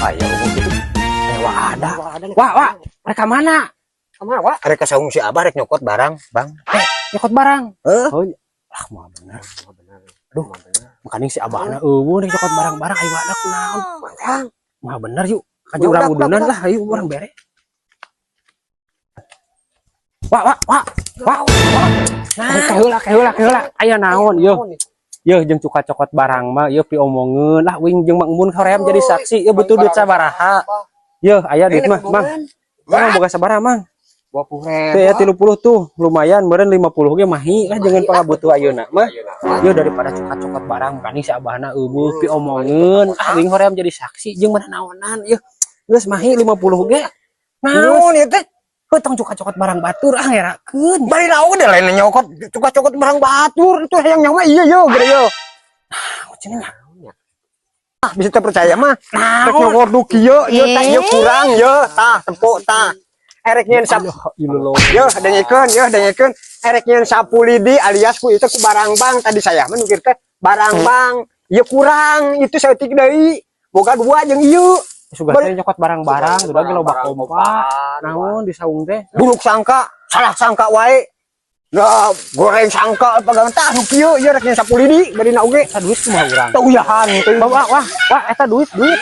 Aya euweuh gitu. Eh, wah ada. Wah, wah, mereka mana? Kemana, Wak? Arek ka saung si Abah, rek nyokot barang, Bang. Nyokot barang. Heuh. Oh, ah, mah bener. Aduh, makanya si abahna euweuh rek nyokot barang-barang, ayo ada kunaon. Mantap. Mah bener yuk. Kaji urang Udah, udah, udunan udah. Lah, ayo urang bere. Wah, wah, wah, wah, wah. Nah, keheula, keheula, keheula. Aya naon, yo. Yeuh, jeung cuka cokot barang mah yeuh piomongeun lah uing jeung Mang Mun hoream jadi saksi. Yeuh, betul duit sabaraha? Yeuh, aya duit mah, Mang. Mang boga sabaraha, Mang? 20 ribu. Tuh ya 30 tuh, lumayan meureun 50 ge mahi lah jangan pangabutuh ayeuna mah. Yeuh, daripada cokot-cokot barang kan si abahna euweuh piomongeun. Ah, uing hoream jadi saksi jeung mana naonan yeuh. Geus mahi 50 ge. Naon ieu teh? Heuh, tong cokot-cokot barang batur ah, ngerakeun. Bari naon deh, lain nyokot cokot-cokot barang batur itu yang nyawa iya yo gede yo. Nah, cenah. Ah, bisa terpercaya mah. Rek Naon? nyokot du kieu ieu tah, ieu kurang ieu tah, tempo tah. Erek nyeun sap Ieu. Yo dengekeun, yo dengekeun. Erek nyeun sapu lidi alias ku itu ku barang bang tadi saya mah mikir teh barang bang. Ieu kurang itu saeutik deui. Boga dua jeung ieu. Sugan teh nyokot barang-barang, udah ge loba kompa. Naon di saung teh? Buruk sangka, salah sangka wae. Nah, goreng sangka pegang tah nu kieu ieu rek nyeun sapu lidi bari na oge. Eta duit kumaha urang? Teu uyahan teu. Wah, wah, wah, eta duit, duit.